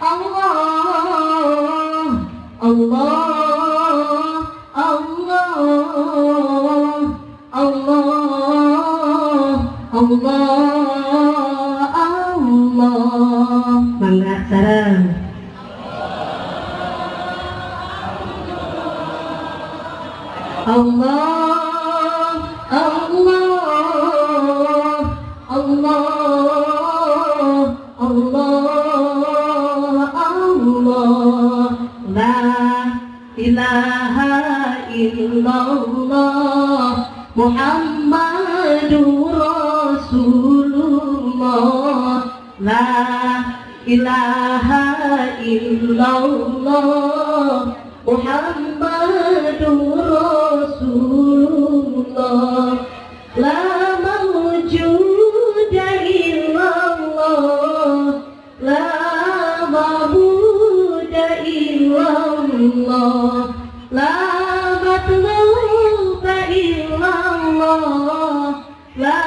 Allah, Allah, Allah, Allah, Allah, Allah. Mangga sareng. Allah, Allah, Allah, Allah, Allah. La ilaha illallah Muhammadur Rasulullah. La ilaha illallah Muhammadur Rasulullah. La mawjuda illallah, la ma'buda illallah, la matluba illallah, la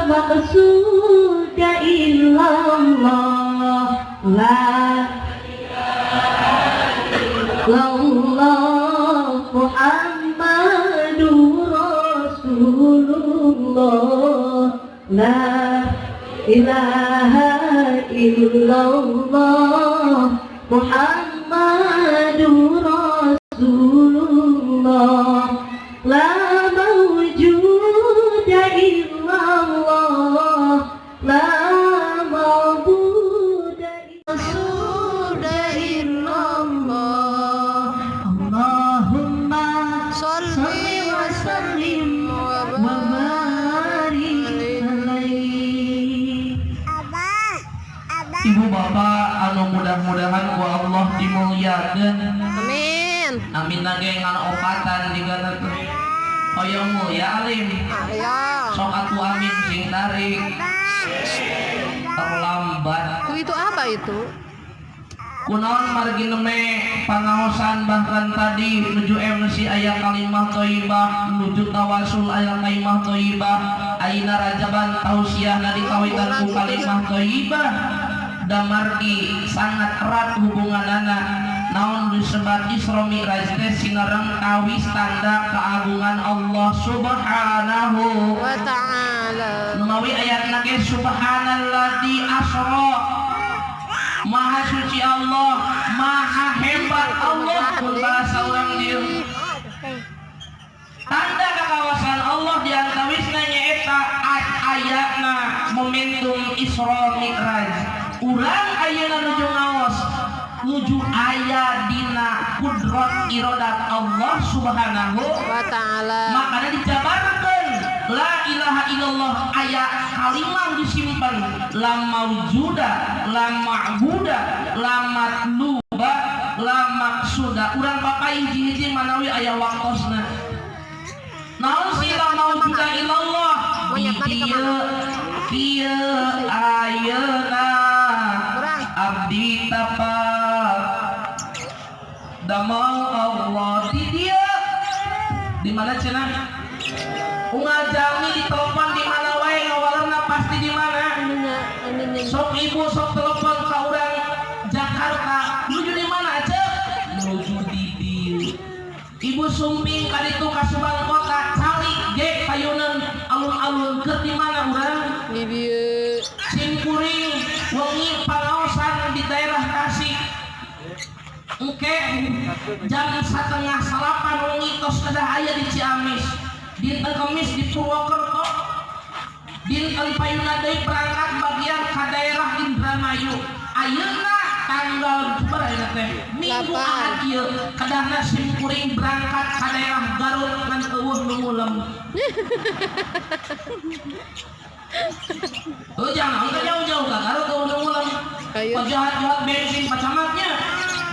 maqsuda illallah. La Allah Muhammadur Rasulullah. La ilaha illallah Muhammadur Rasulullah. La mawjuda illallah, la ma'buda illallah. Allahumma Sholli wa sallim wa wa barik alaihi. Ibu bapak anu mudah-mudahan ku Allah dimuliakeun. Amin. Amin lagi ngan opatan juga tuh. Hoyong mulia alim. Ayo. Sok atuh amin sing tarik. Terlambat. Tuh itu apa itu? Kunaon margi neme pangaosan bahkan tadi nuju MC aya kalimah thayyibah, nuju tawasul aya kalimah thayyibah, ayeuna rajaban tausiahna dikawitan ku kalimah thayyibah. Damargi sangat erat hubunganana. Naon disebat Isra Mi'raj teh sinareng kawis tanda keagungan Allah Subhanahu wa ta'ala. Numawi ayatna ge subhanalladzi asra. Maha suci Allah, maha hebat Allah pun bahasa urang dieu. Tanda kekawasan Allah diantawisna nyaeta ayatna momentum Isra Mi'raj. Urang ayeuna nuju ngaos, nuju aya dina kudrat irodat Allah Subhanahu wa ta'ala. Makanya dijabarkan la ilaha illallah aya kalimah disimpan la maujuda la ma'buda la matluba la maksuda. Urang papai hiji-hiji manawi aya waktosna. Naon sih la maujuda illallah? Monyet tadi Di kemana? Kieu ayeuna Kurang. Abdi tapak damel Allah di dieu. Di mana cenah? Unggal jami di telepon di mana wae ngawalerna pasti di mana. Sok ibu sok telepon ka urang Jakarta, menuju di mana aja? Menuju di dieu. Ibu sumping ka ditu ka Subang kota, calik ge payuneun alun-alun keur di mana urang? Di dieu. Simkuring wengi pangaosan di daerah Tasik. Engke jam 8.30 wengi tos kedah aya di Ciamis. Dinten Kemis di Purwokerto. Dinten payuna deui berangkat bagian ka daerah Indramayu. Ayeuna tanggal sabaraha ayeuna teh? Minggu 8. Ahad ieu kedahna simkuring berangkat ka daerah Garut ngan euweuh nu ngulem. Oh jangan ke jauh-jauh ka Garut euweuh nu ngulem. Ayo. Pajahat-jahat bensin pacamatnya.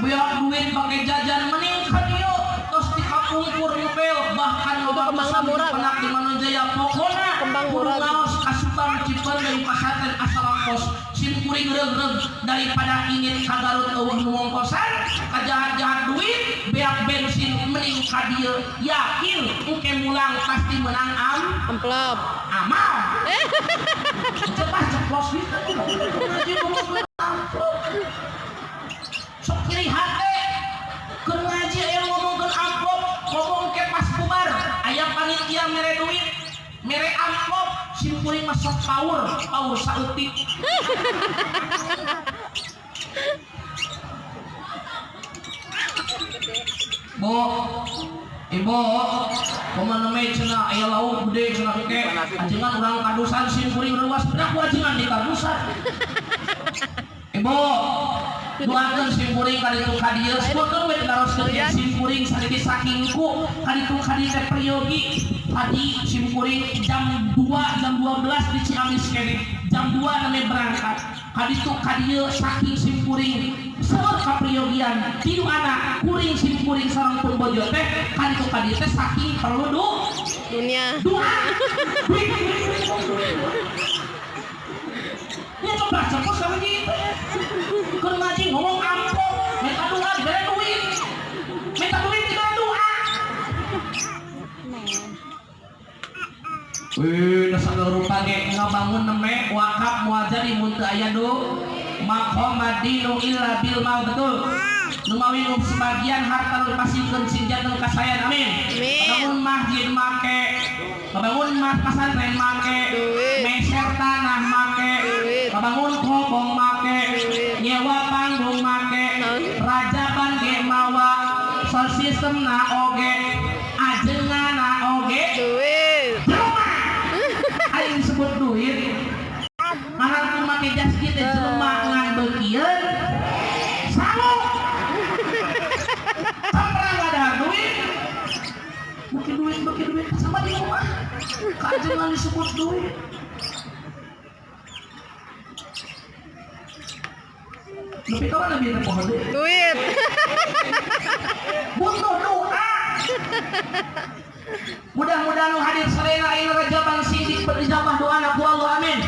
Beak duit pakai jajan mending ka dieu tos di kapungkur ngepel bahkan loba Kembangna murah. Penak di Manonjaya pokona Kembang kudu murah. Ngaos ka Subang Cipeundeuy Pasaten asal ongkos simkuring regreg daripada ingin ka Garut euweuh nu ngongkosan kajahat-jahat duit beak bensin mending ka dieu yakin engke mulang pasti menang am Amplop. Amal cepat ceplos gitu ngaji ngomong amplop. Aya panitia mere duit, mere amplop, sim kuring mah sok paur, paur saeutik. Bu, ibu, kumaha neme cenah aya lauk gede cenah engke, ajengan urang kadusan sim kuring reuas bedak ku ajengan di kadusan. Ibu, doakeun sim kuring ka ditu ka dieu, sebutkeun we taroskeun ge sim kuring saniki sakingku ka ditu ka dieu teh peryogi. Tadi sim kuring jam 2, jam 12 di Ciamis keneh, jam 2 name berangkat. Ka ditu ka dieu saking sim kuring seueur kapriyogian tilu anak kuring sim kuring sareng pun bojo teh ka ditu ka dieu teh saking perlu dunia. Doa. Ya coba cepos sama gitu. Keur ngaji ngomong amplop, minta doa dibere duit. Minta duit dibere doa. Wih, sagala rupa ge ngabangun neme wakaf moal jadi mun teu aya du maqamadinu illa bil mal, betul. Numawi nu sebagian harta nu pasikeun sing janten kasayan, amin. Bangun masjid make, bangun mah pasantren make, meser tanah make, bangun kobong make, nyewa panggung make, rajaban ge mawa, sound system na oge, ajengan na oge, duit. Aing disebut duit. Mahal ku make jas kieu teh jelema ngan beukieun sanggup. Sampra ada duit. Beuki duit sama di rumah. Kajengan disebut duit. Lebih tahu lebih teh duit. Duit. Butuh doa. Mudah-mudahan nu hadir sadayana ayeuna rajaban sing diperijabah doana ku Allah, amin.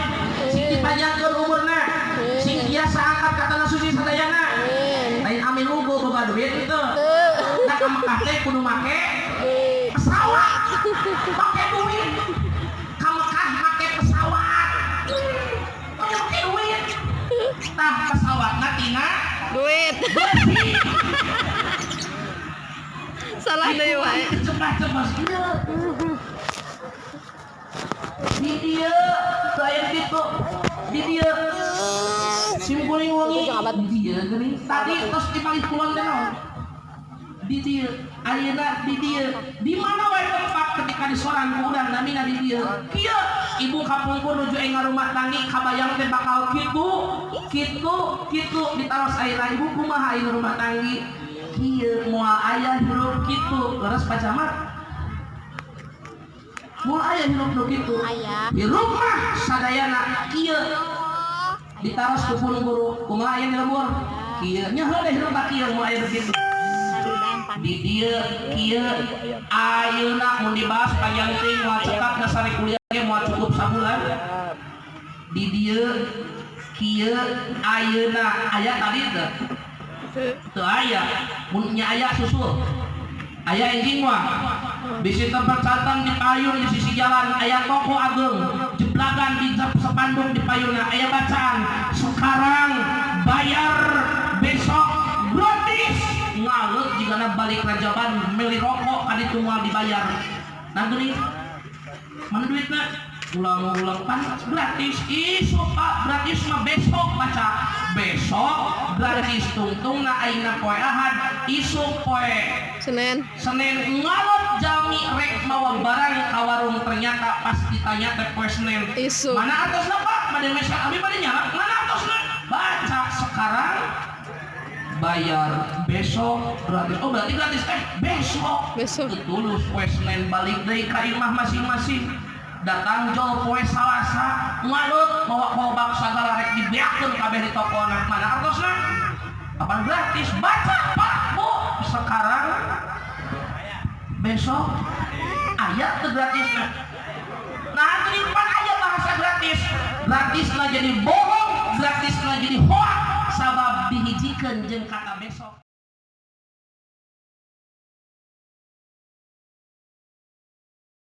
Sing dipanjangkeun umurna, sing biasa angkat ka tanah suci sadayana. Lain amin ugo boga duit itu. Da ka Mekah teh kudu make pesawat. Make duit. Ka Mekah make pesawat. Make duit. Tah pesawatna tina duit. Salah deui wae. Cepat-cepat ieu. Di dieu teu aya kitu. Di dieu sim kuring wengi. Di dieu geuning. Tadi tos dipanggil kulon teh naon? Di dieu. Ayeuna di dieu. Di mana wae tempat ketika disorang ku urang namina di dieu. Kieu ibu kapungkur nuju ing rumah tanggi kabayang teh bakal kitu, kitu, kitu ditaros ayeuna ibu kumaha ayeuna rumah tanggi. Kieu moal aya hirup kitu leres Pak Camat. Moal aya hirup nu kitu. Hirup mah sadayana kieu. Ditaros ku pun guru, kumaha aya di lembur? Kieu nya heuh hirup mah kieu moal aya kitu. Di dieu kieu ayeuna mun dibahas panjang teuing moal cekap na sare kuliah ge moal cukup sabulan. Di dieu kieu ayeuna aya tadi teh. Teu aya, mun nya aya susul. Aya enjing mah. Bisi tempat catang di payun di sisi jalan aya toko ageng, jeblagan di sepanduk di payunna aya bacaan, sekarang bayar besok gratis. Ngaleut jigana balik rajaban meuli rokok ka ditu moal dibayar. Nah geuning mana duitna? Ulang-ulang pan gratis. Isu Pak, gratis mah besok baca. Besok gratis tungtungna ayeuna poe Ahad, isuk poe Senin. Senin ngalot jami rek mawa barang ka warung ternyata pas ditanya teh poe Senin. Isuk. Mana atosna Pak? Bade meser abi bade nyala. Mana atosna? Baca sekarang bayar besok gratis. Oh berarti gratis besok. Besok. Tulus poe Senin balik deui ka imah masing-masing. Datang jol poe Salasa ngalut mawa kobak sagala rek dibeakeun kabeh di toko mana artosna? Kapan gratis? Baca Pak Bu sekarang besok aya teu gratisna. Nah teu pan aya bahasa gratis. Gratisna jadi bohong, gratisna jadi hoak sabab dihijikeun jeung kata besok.